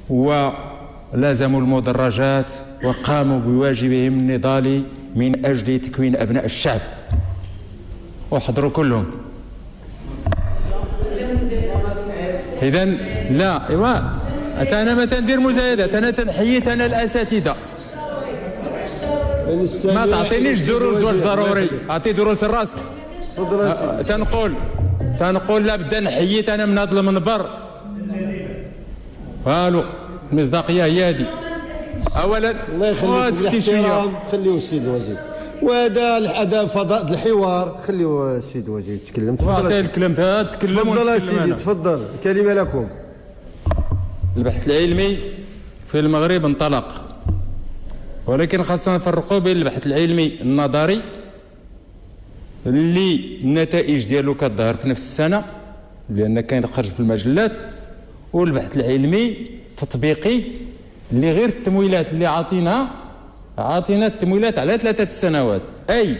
ولازموا المدرجات وقاموا بواجبهم النضالي من أجل تكوين أبناء الشعب، وحضروا كلهم. إذن لا، إيوا أنا ما تندير مزايدات، أنا تنحيي أنا الأساتذة. ما تعطينيش دروس واش ضروري، اعطي دروس لراسك. تفضل. تنقول لابد نحيي أنا من هذا المنبر، والو المصداقية هي هذه. أولا، الله يخليكم، الاحترام، خليوا السيد الوزير، وهذا هذا فضاء الحوار، خليوا السيد الوزير يتكلم. تفضل. الكلام، تكلم. تفضل سيدي، تفضل، الكلمة لكم. البحث العلمي في المغرب انطلق، ولكن خاصنا نفرقوا بين البحث العلمي النظري اللي النتائج ديالو كتظهر في نفس السنة، لأن كاين خرج في المجلات، والبحث العلمي التطبيقي اللي غير التمويلات اللي عاطينها، عاطينا التمويلات على 3 السنوات، أي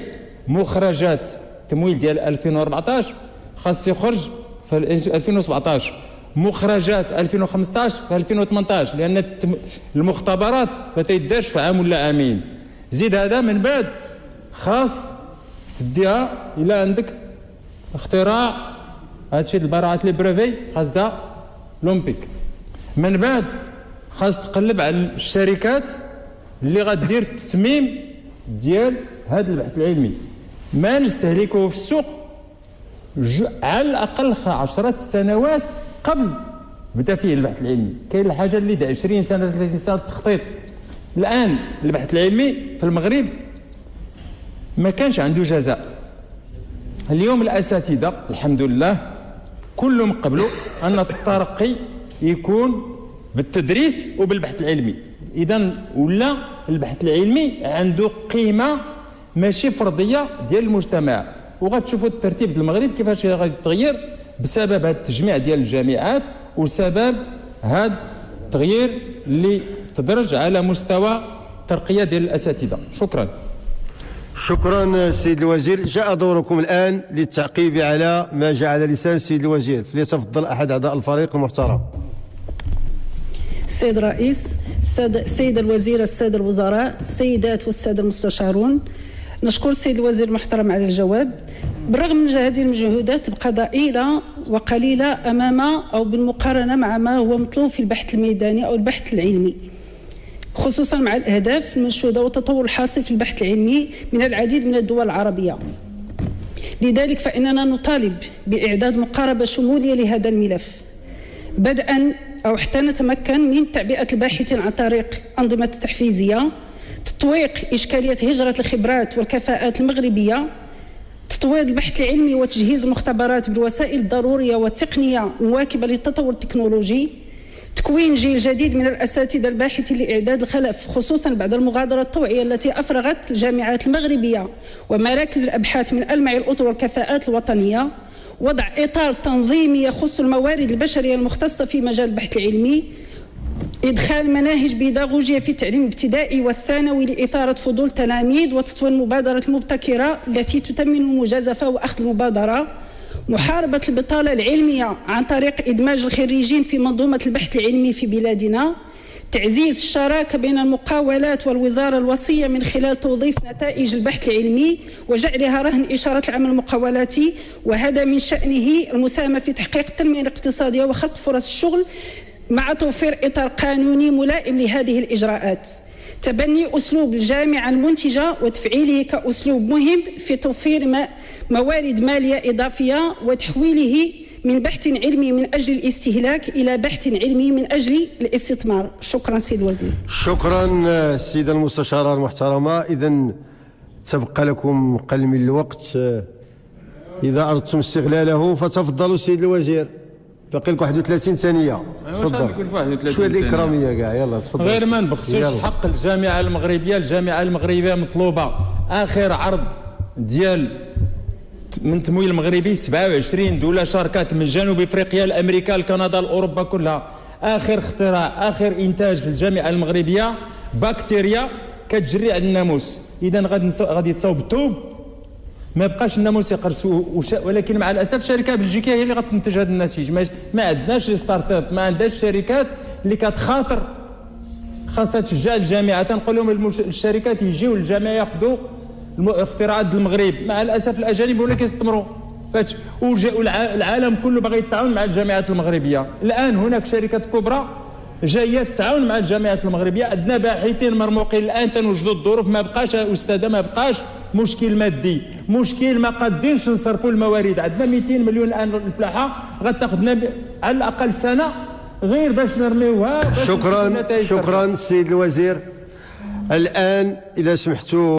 مخرجات التمويل ديال 2014 خاص يخرج في 2017، مخرجات 2015 في 2018، لأن المختبرات ما تيدارش في عام ولا عامين. زيد هذا من بعد خاص تديها إلى عندك اختراع، هاذ الشيء البراعات les brevets خاصها l'OMPIC. من بعد خاص تقلب على الشركات اللي غتدير التثمين ديال هذا البحث العلمي. ما نستهلكه في السوق على الأقل 10 سنوات قبل بدا فيه البحث العلمي. كاين الحاجة اللي 20 سنة، 30 سنة التخطيط. الآن البحث العلمي في المغرب ما كانش عنده جزاء. اليوم الأساتذة الحمد لله كلهم قبلوا أن الترقي يكون بالتدريس وبالبحث العلمي. إذن ولا البحث العلمي عنده قيمة ماشي فرضية ديال المجتمع، وغتشوفوا الترتيب المغرب كيفاش غادي يتغير بسبب هذا التجميع ديال الجامعات وسبب هذا التغيير اللي تدرج على مستوى الترقية ديال الأساتذة. شكرا. شكرا السيد الوزير. جاء دوركم الآن للتعقيب على ما جاء على لسان السيد الوزير، فليتفضل أحد أعضاء الفريق المحترم. السيد الرئيس، السيدة الوزيرة، السادة الوزراء، السيدات والسادة المستشارون، نشكر السيد الوزير المحترم على الجواب. بالرغم من هذه المجهودات تبقى ضئيلة وقليلة أمام أو بالمقارنة مع ما هو مطلوب في البحث الميداني أو البحث العلمي، خصوصا مع الأهداف المنشودة والتطور الحاصل في البحث العلمي من العديد من الدول العربية. لذلك فإننا نطالب بإعداد مقاربة شمولية لهذا الملف، بدءا أو حتى نتمكن من تعبئة الباحثين عن طريق أنظمة التحفيزية، تطويق إشكالية هجرة الخبرات والكفاءات المغربية، تطوير البحث العلمي وتجهيز المختبرات بالوسائل الضرورية والتقنية المواكبة للتطور التكنولوجي، تكوين جيل جديد من الأساتذة الباحثين لإعداد الخلف، خصوصا بعد المغادرة الطوعية التي أفرغت الجامعات المغربية ومراكز الأبحاث من ألمع الأطر والكفاءات الوطنية، وضع إطار تنظيمي يخص الموارد البشرية المختصة في مجال البحث العلمي، إدخال مناهج بيداغوجية في التعليم الابتدائي والثانوي لإثارة فضول التلاميذ وتطوير المبادرات المبتكرة التي تثمن المجازفة وأخذ المبادرة، محاربة البطالة العلمية عن طريق إدماج الخريجين في منظومة البحث العلمي في بلادنا، تعزيز الشراكة بين المقاولات والوزارة الوصية من خلال توظيف نتائج البحث العلمي وجعلها رهن إشارة العمل المقاولاتي، وهذا من شأنه المساهمة في تحقيق التنمية الاقتصادية وخلق فرص الشغل مع توفير إطار قانوني ملائم لهذه الإجراءات، تبني أسلوب الجامعة المنتجة وتفعيله كأسلوب مهم في توفير موارد مالية إضافية وتحويله من بحث علمي من أجل الاستهلاك إلى بحث علمي من أجل الاستثمار. شكرا سيد الوزير. شكرا السيدة المستشارة المحترمة. إذن تبقى لكم قل من الوقت، إذا أردتم استغلاله فتفضلوا السيد الوزير، باقي لك 31 ثانية، تفضل. شوية الإكرامية كاع، يلاه تفضل. غير ما نبخسوش حق الجامعة المغربية، الجامعة المغربية مطلوبة. آخر عرض ديال من تمويل المغربي 27 دولة شاركت، من جنوب افريقيا لامريكا لكندا لاوروبا كلها. اخر اختراع، اخر انتاج في الجامعه المغربيه، بكتيريا كتجري على الناموس. اذا غادي تصاوب الثوب ما بقاش الناموس يقرص، ولكن مع الاسف شركة بلجيكيه هي اللي غتنتج هذا النسيج. ما عندناش les start-up، ما عندناش شركات اللي كتخاطر. خاصها تشجع الجامعه. تنقول لهم الشركات يجيو للجامعة ياخذوا الاختراعات المغرب. مع الاسف الاجانب ولا كيستثمروا، والعالم كله باغي يتعاون مع الجامعات المغربية. الان هناك شركات كبرى جاية تتعاون مع الجامعات المغربيه. عندنا باحثين مرموقين. الان تنوجدوا الظروف. ما بقاش استاذه، ما بقاش مشكل مادي، مشكل ما قادينش نصرفوا الموارد. عندنا 200 مليون الان الفلاحة غتاخذنا على الاقل سنة غير باش نرميوها. شكرا، شكرا السيد الوزير. الان اذا سمحتوا.